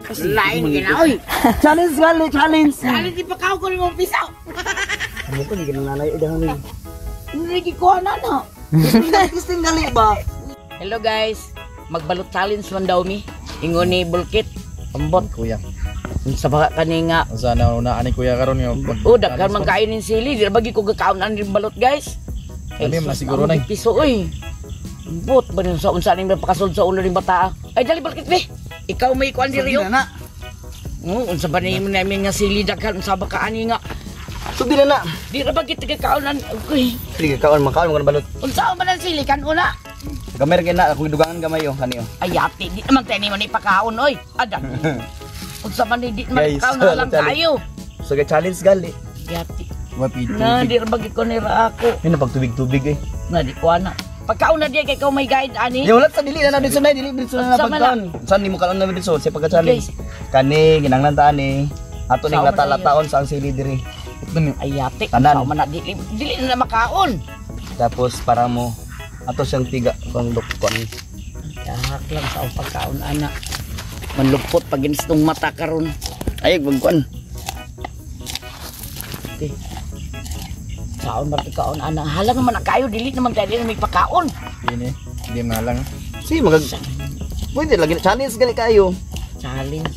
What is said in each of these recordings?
Lain gina oy. Challenge gali, challenge. Challenge ipakaw ko nimo pisaw. Amo ko ni ganang nanay dahon ni. Hindi ko na na. Testing gali ba? Hello guys, magbalot challenge man daw mi. Ingon ni Bulkit. Ambot Kuya. Unsa ba kani nga? Unsa na una ani kuya karon nga Oh, daghan man kayo ning sili. Di ba ko gakaon ang balot, guys? Ano yun, nasiguro na eh. Piso oy. Ambot ba rin sa unsa ning pakasulod sa ulo ning bata? Ay dali Bulkit be. Ikaw may kuan diri oh. na. Oh, unsa ba ni namin nga sili daghan unsa ba ka ani nga? Sudi na na. Di ra ba gid gakaon an? Uy. Sige, kaon makaon mo balot. Unsa man ang sili kan una? Gamay ra na akong dugangan gamay oh kani oh. Ay ate, di naman tayo ni ipakaon oy. Adan. Unsa man ni di man Guys, ikaw na lang challenge. kayo. So ga challenge gali. Yati. Wapi Na di ra ba gid ko nira ako. Yun na pagtubig-tubig eh. Na di ko ana. Pagkaon na diya kay ikaw may guide ani. Di wala sa dili na na dito na dili dito na Unsa man pagkaon. Saan nimo kaon na dito sa pagka-challenge? Guys. Kani ginanglan ta ani. Ato ning Sao man na lata-lataon sa ang sili diri. Ay ate, Tanan. unsa man na dili dili na makaon. Tapos para mo ato siyang tiga kang dukon. Dahak lang sa akong pagkaon ana. Manlupot pag ginstong mata karon. Ay pagkuan. Okay. Kaon ba kaon ana? Hala naman na kayo dili naman tayo dili na may pakaon. Ini, di man lang. Sige magag Pwede lagi challenge gali kayo. Challenge.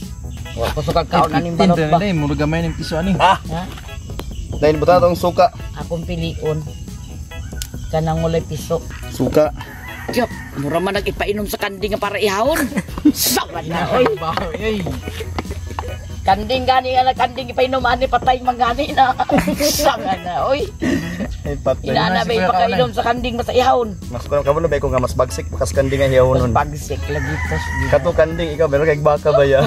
Wa ko sukag kaon aning balot ba. Dili, murag gamay ning piso ani. Ah, Ha? dahil buta tong suka. Akong pilion. Kanang walay piso. Suka. Yup, mura man nag-ipainom sa kanding nga para ihawon. Sawa na, oy. Ay. Kanding gani nga na kanding ipainom ani patay man gani na. Sawa na, oy. Ay patay. Inana ba ipakainom sa kanding basta ihawon. Mas kuno kamo na ba ko nga mas bagsik bakas kanding ang hiyawon Mas nun. pagsik lagi tos. Kato kanding ikaw meron kay baka ba ya?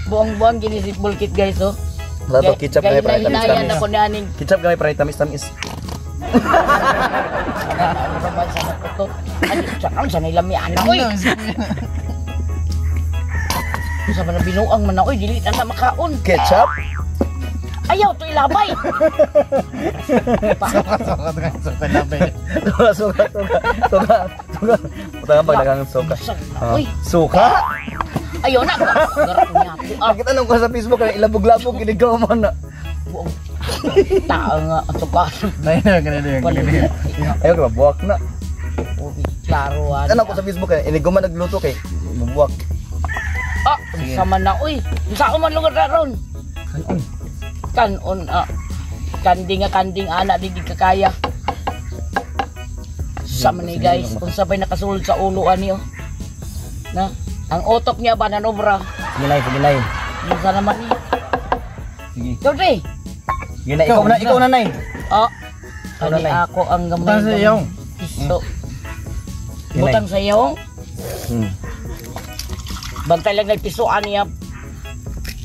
Buong-buong gini si Bulkit guys, oh. Tato ketchup gamay para tamis tamis. tamis. Ako naning Ketchup gamay para tamis tamis. ano ba sa nakuto. Ano sa kan sa nilami ana oy. Sa man binuang man na, oy dili na na makaon. Ketchup? Ayaw to ilabay. Suka suka suka labay. Suka suka suka suka suka. Buta nga pag daghang suka. Sa Ah, oy. Suka? Ayaw na. Garap niya. Ah, Nakita nung ko sa Facebook kay ilabog-labog inigaw mo na. buong tao nga ang suka. Nay na ganito yung ganito. Ayaw ka buwak na. Uy, klaro ah. Ano ko sa Facebook kay inigaw man nagluto kay mabuwak. Ah, sama na oy. Unsa man lugar na ron? Kanon. Kanon ah. Kanding nga kanding ana di gid kakaya. Sama ni guys, unsa pa'y nakasulod sa ulo ani oh. Na, ang utok niya ba nanobra? Sige nay, sige nay. Unsa naman ni? Sige. Dode. Sige na, ikaw na nay. Oh. Ikaw na, Kani Nay. ako ang gamay. Butang sa iyong. Piso. Sige, Nay. Butang sa iyong. Bantay lang nagpiso ani ah.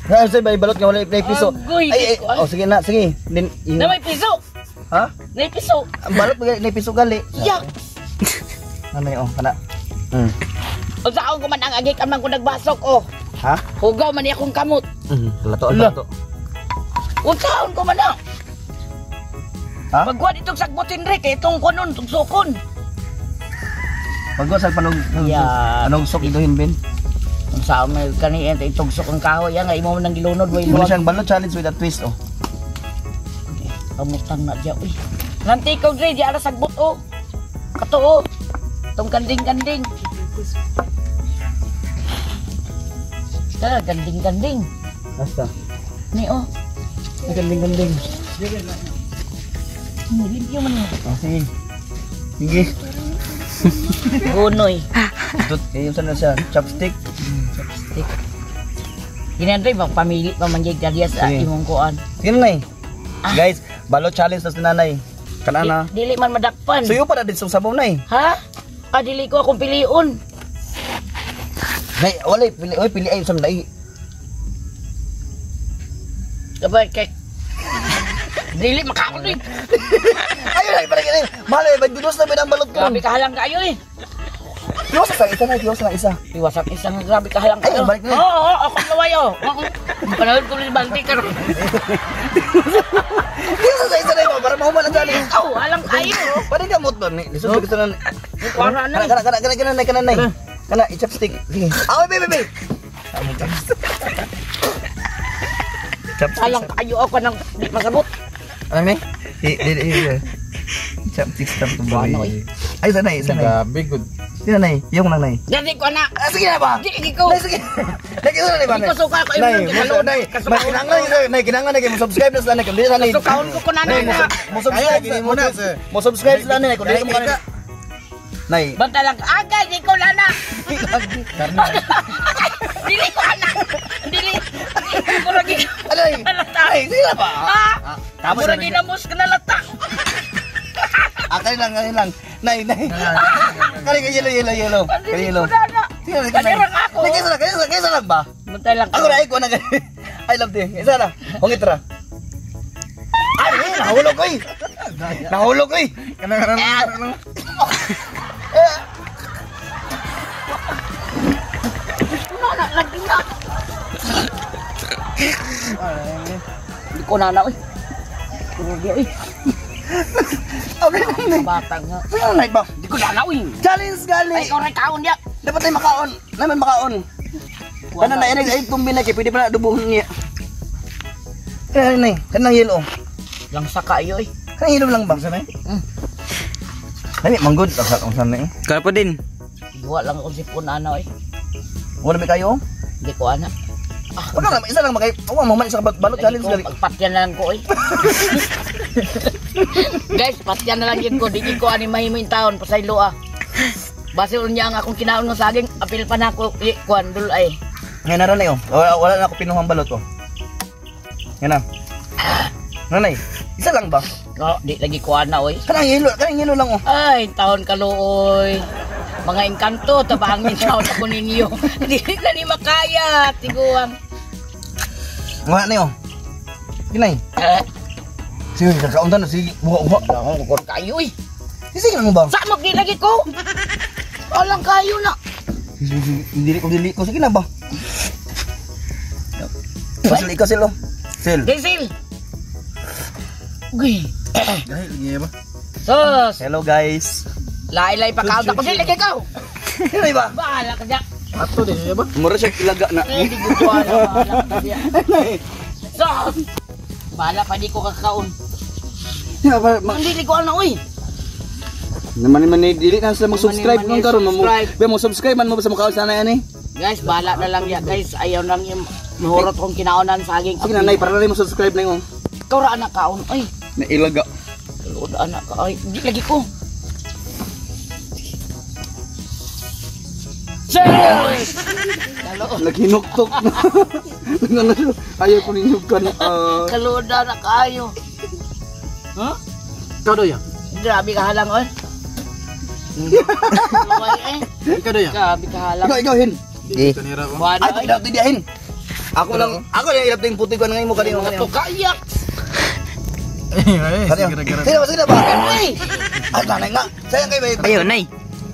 Ha, say bay balot nga wala may piso. Agoy, Ay, ay, ay. oh sige na, sige. Din, Na may piso. Ha? Na may piso. Ang balot may piso gali. Yak. Nanay oh, kana. Unsaon ko man ang agik man ko nagbasok oh. Ha? Hugaw man ni akong kamot. Latoon Ala. pa to. Unsaon ko man ah. Ha? Pagkuha ditong sagbutin re kay itong kunon, itong sukon. Pagwa sa panog Yeah. panog sok iduhin bin. Unsaon man kani itong sukon kahoy nga imo man nang gilunod way Muna luwag. siyang balot challenge with a twist oh. Pamutang na diya uy. Nanti ko dre di ara sagbot oh. Kato oh. Tong kanding-kanding. Tara kanding-kanding. Basta. Ni oh. Ganding-ganding. Limpyo man ni. Oh, sige. Sige. Gunoy. Ito, eh, yung saan na siya? Chopstick. Chopstick. Ginandre magpamili pa man gyud kadiya sa Sige. imong kuan. Sige na, nay. Guys, balot challenge na si nanay. Kanana. Dili man madakpan. Suyo pa na din sa sabaw nay. Ha? Ah, dili ko akong pilion. Nay, wala pili, oy pili ay sa nay. Kapag kay dili makaon eh. Ayo ay parang ay. Mahal ay bagdudos na ang balot ko. Grabe kahalang kayo eh. Tiwas sa isa na, tiwas sa isa. Iwasan isang grabe kahalang Ay, kayo. balik na. Oo, oo, ako laway oh. Oo. Panahon ko rin balti karon. Tiwas sa isa na para mahuman ang challenge. Oh, halang kayo. Pwede ka mot doon. Lisod gusto na. Kuwara na. Kana kana kana kana kana kana nay. Kana i-chopstick. Sige. Ah, baby, baby. Chopstick. Alang kayo ako nang di masabot. Ano ni? Di di di. Chopstick stamp to boy. Ano, eh? Ay, sanay, sanay. Grabe good. Sino nay? Yung lang nay. Dili ko na. Ah, sige na ba? Di ko. Nay, sige. Nay, kinsa na ba? Di ko suka ko Nay, imong mo gikalon. nay. May kinahanglan nay, kinahanglan nay kay mo subscribe na sila nay. Kundi sanay. Kasukahon ko ko na Nay, na. mo subscribe Kaya, mo na, mo subscribe sila nay kundi mo kanina. Nay, Banta lang agay di ko lana. Dili ko ana. Dili. Murag ano nay? nalata. Ay, sige na ba? Ah, Tapos murag ginamos ka nalata. Ah, kani lang, kani lang. Nay, nay. Kani kay yellow, yellow, yellow. Kani Dili yellow. ko na. Sige na, Kani rang ako. Nay, kaysa lang, kaysa, kaysa lang ba? Bantay lang. Ako na, ko na. I love you. Isa na. Hungit ra. Ay, eh, nahulog ko eh. Nahulog ko eh. Kana kana kana. No, na lagi na. Di ko na na oy. Murag oy. Okay lang nay. Bata nga. Sige na, nay ba? Di ko na na oy. Challenge gali. Ay, ikaw rin kaon niya. Dapat tayo makaon. Naman makaon. Kana na inag ay tumbi na kay pwede pa na adubohon niya. Kana nay, kanang yellow. Lang saka iyo eh. Kanang yellow lang ba? Sanay. Nami manggod ang sa nay. Kaya pa din. Duha lang akong sipon ana eh. Wala may kayo? Di ko ana. Wala lang isa lang makay. Wa mo man isa ka balot Lagi challenge ko, gali. pagpatyan na lang ko eh. Guys, patyan na lang yun ko. Di ko ani mahimo yung taon. Pasaylo ah. Base unya ang akong kinaon ng saging, apil pa na ako, eh, kuan, dul ay. Ngayon na ron oh. Wala, wala na ako pinuhang balot oh. Ngayon na. Nanay, isa lang ba? No, di lagi ko ana oy. Kanang yellow lang oh. Ay, taon kaluoy. Mga engkanto, tabangin taon ako ninyo. Di na ni makaya, tiguang. Wala na oh. Ginay. Eh, Sige, kakaunta na sige. Buha buha. akong kukon kayo eh. Sige lang ba? Sa di lagi ko. Alang kayo na. Sige, sige, dili ko dili ko sige na ba? Sil ikaw sil oh. Sil. Diesel. Uy. Dahil giya ba? Sus, Hello guys. laay-laay pa kaon ako dili kay ikaw. Hinay ba? Bahala ka diya. Ato din iya ba? Mura siya ilaga na. Eh, di ko alam, bahala ka diya. Sus. Bahala pa di ko kakaon. Ya, ba, ma- Hindi ko ano oy. Naman man dili na sila mag-subscribe Naman, nung karon mo. subscribe. Be mo subscribe man mo sa mukha sana ani. Guys, bahala na lang ya guys. Ayaw lang yung mahurot kong kinaonan saging. Sige na nay para na mo subscribe na yung Ikaw ra anak kaon. Ay, na ilaga. kaluod anak ka. Ay, di lagi ko. Sus! Kaluod. Naghinuktok na. Nagano siya. Ayaw ko ninyo kan. Kaluod anak kayo. Huh? Ikaw daw ya. Grabe ka halang oy. Luway eh. Ikaw daw ya. Grabe ka halang. Ikaw ikaw hin. Eh. Kanira ko. Buwan Ay, ay. ilap dihin. Ako lang, ako lang ilap yung puti ko na ngayon mo kanino kanino. Ito kayak. Ay, ay, Kanino. sige gara. Sino ba sino ba? Ay! Ay, tanay nga. Sayang kay bay. Ayaw, nay.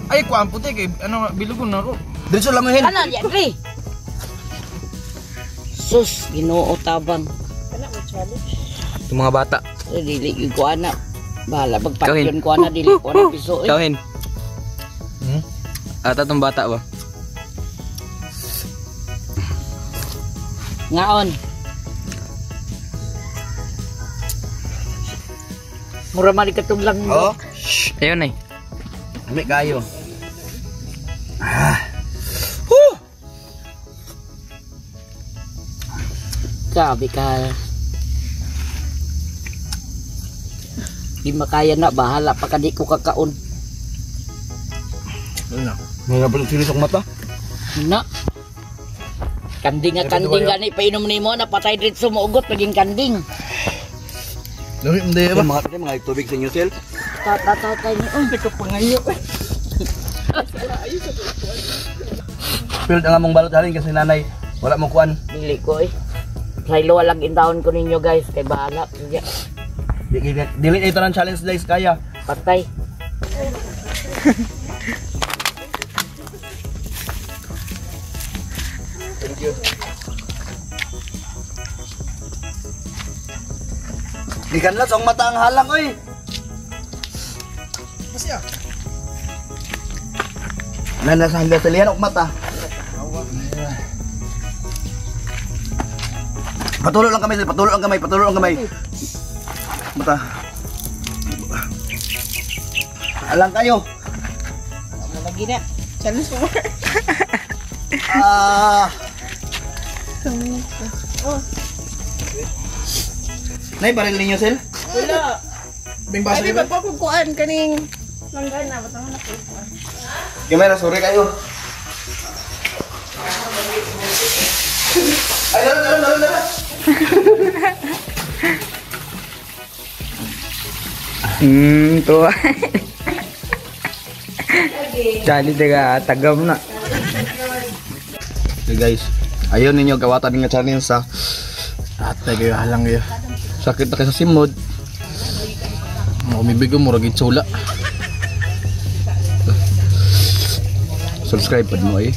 Ay, kuan puti kay ano bilugon na ko. Diretso lang mo hin. Ano, di agree? Sus, Ginoo tabang. Yung mga bata. Eh, dili gyud ko ana. Bahala pagpatyon ko ana dili ko ana piso eh. Ikaw, Hen. Ata tong bata ba? Ngaon. Mura man katong lang. Oh, Ayaw, nay. Ami kayo. Ah. Huh. Grabe ka. Di makaya na bahala pa ka di ko kakaon. Ano na. Mga balot sili sa mata. Na. Kanding nga kanding gani painom nimo na patay diretso mo ugot maging kanding. Dami hindi Ba mga mga tubig sa inyo sil. Tatatay ni oy. Nagkapangayo. Pilled ang among balot halin kasi nanay wala mo kuan. Dili ko eh. Saylo lang intawon ko ninyo guys kay bahala. Sige, Dili ito ng challenge guys kaya. patay. Thank you. Gikan lang sa mata ang halang oy. Masya. Nana sa hanggang sa liyan og mata. Patulo lang kamay, patulo lang kamay, patulo lang kamay. Mata. Alang kayo. Lagi na. Challenge mo more. Ah. Oh. Nay, baril ninyo, Sel? Wala. Bing basa Ay, di ba pa kukuan kaning langgana batang na kukuan. Kamera, sorry kayo. Ay, dala, dala, dala, dala. To. Chali taga tagam na. Okay, guys. Ayun ninyo, gawatan nga channel sa Atay kayo halang kayo. Sakit na kayo sa simod. Umibig ko murag itsula. Subscribe pad mo eh.